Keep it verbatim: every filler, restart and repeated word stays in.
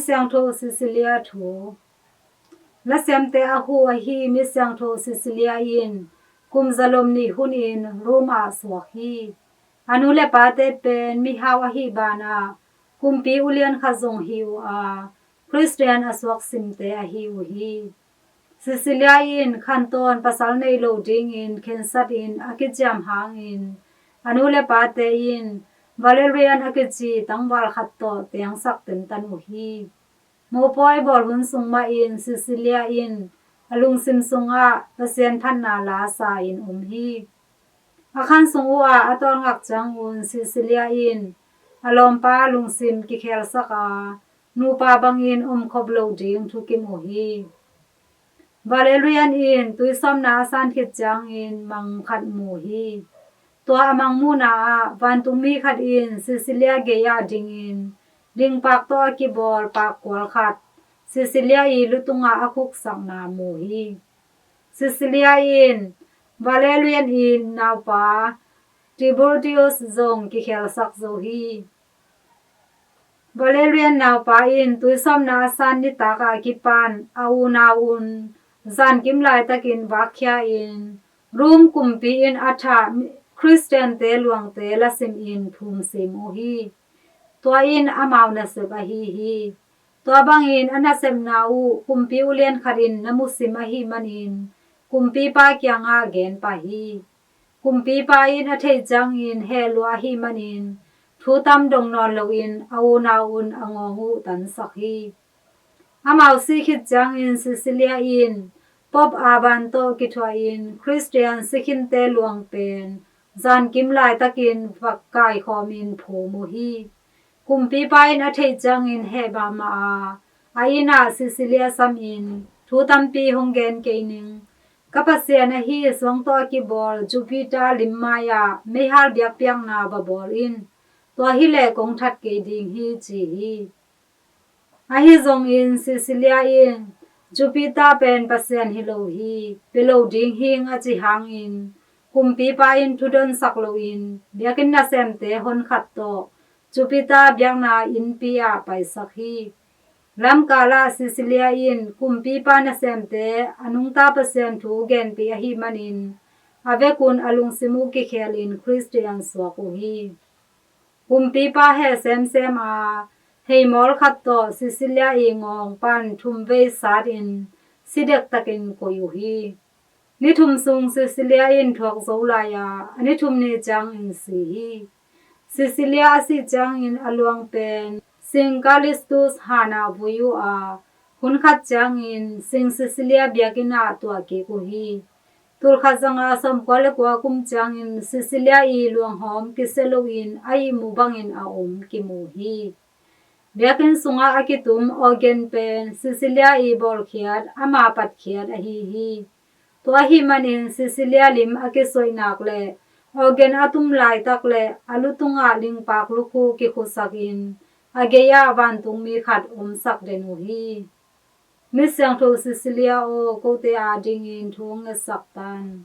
Siangtho Cecilia thu. Lasiamte a hu ahi Misiangtho Cecilia in kum zalom nih hunin Rome ah suak hi. A nu le pate pen mihau ahi banah kumpi ulian khat zong hi uh a, Khristian a suak simte ahi uh hi. Cecilia in khantawn pasal nei lo dingin khensatin a kiciam hangin a nu le pate in Valerian a kici tangval khat tawh tengsak tentan uh hi. Mopawi bawl hun sung mahin Cecilia in a lungsim sungah Pasian phatna la sa-in um hi. A khan sung uhah a tawlngak ciangun Cecilia in a lawmpa lungsim kikhelsak a, nupa bangin omkhop lo ding thukim uh hi. Valerian in tuisawmna a san khit ciangin mang khat mu hi. Tua a mang muhna ah vantungmi khat in Cecilia gei-ah dingin lingpak tawh a kibawl pakkual khat Cecilia i lutungah a khuksakna mu hi. Cecilia in Valerian i naupa Tiburtius zong kikhelsak zo hi. Valerian naupa in tuisawmna a san nitak a kipan a unau un zankim laitakin vakkhia in Rome kumpi in a thah Khristiante luangte lasimin phumsim uh hi. Tua in amau nasep ahi hi. Tua bangin a nasepna uh kumpi ulian khat in na musim ahi manin kumpipa kiangah gen pah hi. Kumpipa in a theih ciangin heh lua ahi manin thu tam dong nawn loin a unau un a ngawng uh tansak hi. Amau sih khit ciangin Cecilia in Pope Urban tawh kithuahin Khristian sikhinte luang pen zankim laitakin vak kaikhawmin phum uh hi. Kumpipa in a theih ciangin heh mahmah a, a inn ah Cecilia samin thu tampi hong gen kei ning. Ka Pasian ahi suang tawh a kibawl Jupiter lim mai-ah meihal biakpiakna va bawl in. Tua hileh kong that kei ding hi, ci hi. Ahi zongin Cecilia in Jupiter pen Pasian hi lo hi, pe lo ding hing a ci hangin kumpipa in thudonsak loin biakinn nasemte honkhat tawh Jupiter biakna innpi ah paisak hi. Lamkalah Cecilia in kumpipa nasemte a nungta Pasian thu genpih ahi manin a vekun a lungsim uh kikhelin Khristian suak uh hi. Kumpipa heh semsem a, heimawl khat tawh Cecilia i ngawng pan thum vei satin si dektakin koih uh hi. Ni thum sung Cecilia in thuak zo lai a, a ni thum ni ciangin si hi. Cecilia a sih ciangin a luang pen Sing Callistus hanah vui uh a, hun khat ciangin Sing Cecilia biakinn ah tuah kik uh hi. Tulkhat zanga sawmkua le kua kum ciangin Cecilia i luanghawm kisia loin a ihmu bangin a om kimu hi. Biakinn sungah a kitum organ pen Cecilia i bawlkhiat ama patkhiat ahi hi. Tua ahih manin Cecilia lim a kisoih nak le organ a tum laitak le a lutungah lingpak lukhu kikhusakin a gei-ah vantungmi khat omsak den uh hi. Misiangtho Cecilia aw, kote adingin thu hong ngetsak tan.